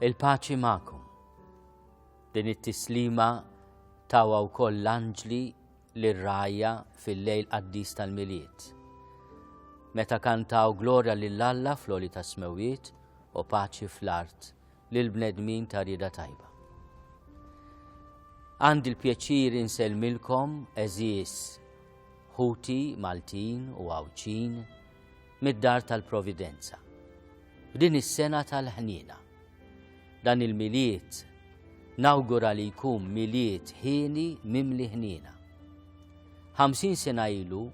Il-paċi magħkom. Din it-tislima tawha wkoll l-anġli lir-rgħajja fil-lejl qaddis tal-Milied. Meta kantaw glorja lil Alla fl-għoli tas-smewwiet u paċi fl-art lill-bnedmin ta' rieda tajba. Għandi l-pjaċir insellmilkom għeżież ħuti Maltin u Għawdxin mid-Dar tal-Providenza. F'din is-sena tal-ħniena. Dan il-Milied nawgura li jkun Milied ħieni mimli ħniena. 50 sena ilu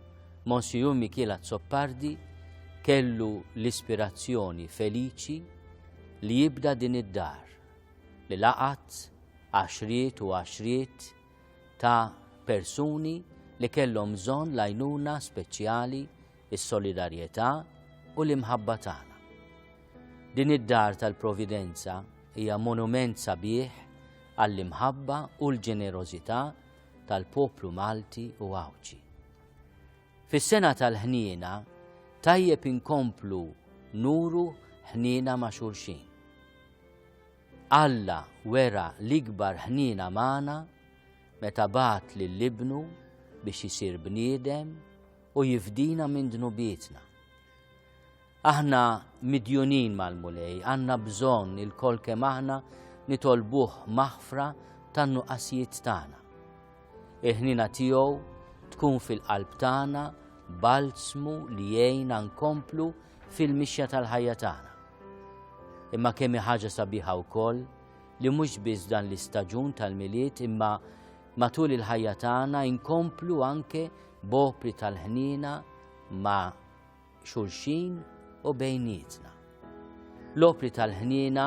Monsijur Mikiel Azzopardi kellu l-ispirazzjoni feliċi li jibda din id-dar li laqat għaxriet u għaxriet ta' persuni li kellhom bżonn l-għajnuna speċjali, is-solidarjetà u l-imħabba tagħna. Din id-dar tal-Providenza hija monument sabiħ għall-imħabba u l-ġenerożità tal-poplu Malti u Għawdxi. Fis-sena tal-ħniena tajjeb inkomplu nuru ħniena ma' xulxin. Alla wera l-ikbar ħniena magħna meta bagħat lil Ibnu biex isir bniedem u jifdina minn dnubietna. Aħna midjunin mal-Mulej, għandna bżonn ilkoll kemm aħna nitolbuh maħfra tan-nuqqasijiet tagħna. Il-ħniena tiegħu tkun fil-qalb tagħna balzmu li jgħinna nkomplu fil-mixja tal-ħajja tagħna. Imma kemm hi ħaġa sabiħa wkoll li mhux biss dan l-istaġun tal-Milied imma matul il-ħajja tagħna inkomplu anke b'opri tal-ħniena ma' xulxin u bejnietna. L-opri tal-ħniena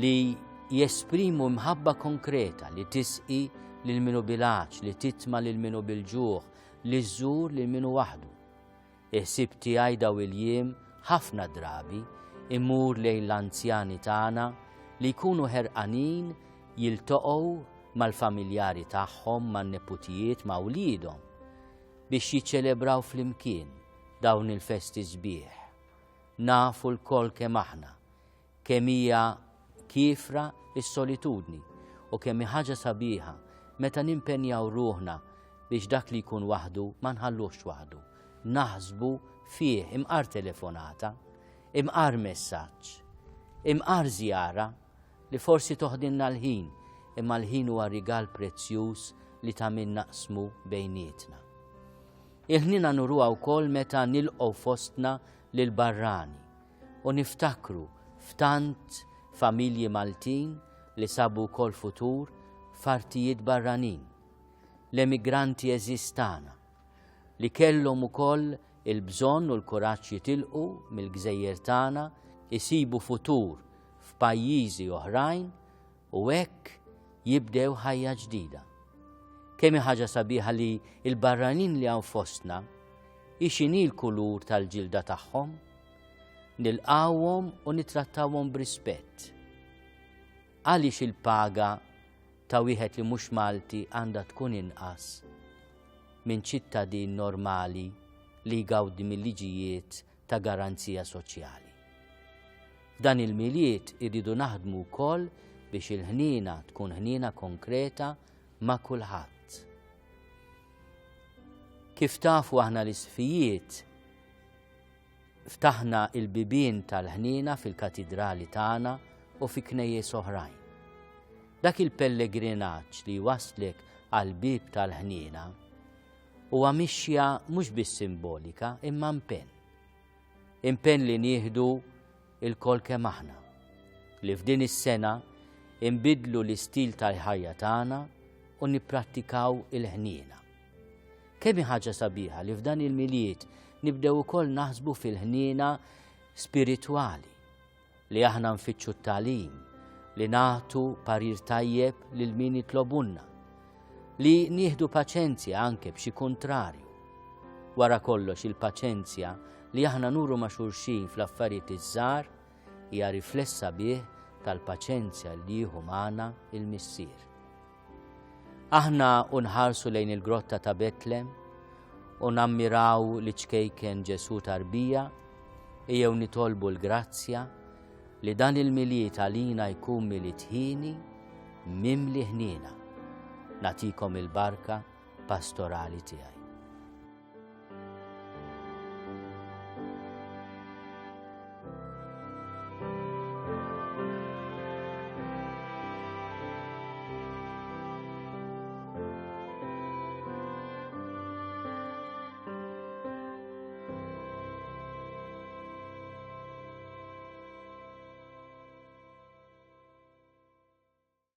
li jesprimu mħabba konkreta li tisqi lil minu bil-għatx, li titma lil minu bil-ġuħ, li żżur lil minu waħdu. Il-ħsieb tiegħi daw il-jiem ħafna drabi imur lejn l-anzjani tagħna li jkunu ħerqanin jiltoqgħu mal-familjari tagħhom, man-neputijiet, ma' wliedhom biex jiċċelebraw flimkien dawn il-festi sbieħ. Nafu lkoll kemm aħna, kemm hija kiefra s-solitudni u kemm hi ħaġa sabiħa meta nimpenjaw ruħna biex dak li jkun waħdu ma nħalluhx waħdu. Naħsbu fih imqar telefonata, imqar messaġġ, imqar żjara li forsi toħdilna l-ħin, imma l-ħin huwa rigal prezzjuż li ta' min naqsmu bejnietna. Il-ħniena nuruha wkoll meta nilqgħu fostna lil barrani u niftakru f'tant familji Maltin li sabu wkoll futur f'artijiet barranin, l-emigranti għeżież tagħna li kellhom ukoll il-bżonn u l-kuraġġ jitilqu mill-gżejjer tagħna isibu futur f'pajjiżi oħrajn u hekk jibdew ħajja ġdida. Kemm hi ħaġa sabiħa li l-barranin li hawn fostna, hi x'inhi l-kulur tal-ġilda tagħhom, nilqgħuhom u nittrattawhom b'rispett. Għaliex il-paga ta' wieħed li mhux Malti għandha tkun inqas minn ċittadin normali li jgawdi mil-liġijiet ta' garanzija soċjali. F'dan il-Milied irridu naħdmu wkoll biex il-ħniena tkun ħniena konkreta ma' kulħadd. Kif tafu aħna l-isfijiet ftaħna il-bibien tal-ħniena fil-katidrali tagħna u fi knejjes oħrajn. Dak il-pellegrinaġġ li jwasslek għal bib tal-ħniena Huwa mixja mhux biss simbolika imma impenn. Impenn li nieħdu ilkoll kemm aħna li f'din is-sena inbiddlu l-istil tal-ħajja tagħna u nipprattikaw il-ħniena. Kemm hi ħaġa sabiħa li f'dan il-Milied nibdew ukoll naħsbu fil-ħniena spiritwali. li aħna nfittxu t-tagħlim, li nagħtu parir tajjeb lil min jitlobunna, li nieħdu paċenzja anke b'xi kuntrarju. Wara kollox il-paċenzja li aħna nuru ma' xulxin fl-affarijiet iż-żgħar hija rifless sabiħ tal-paċenzja li jieħu magħna il-Missier. Aħna u nħarsu lejn il-grotta ta' Betlem u nammiraw li ċkejken Ġesu tarbija, ejjew nitolbu l-grazzja li. li dan il-Milied għalina jkun Milied ħieni, mimli ħniena. Nagħtikom il-barka pastorali tiegħi.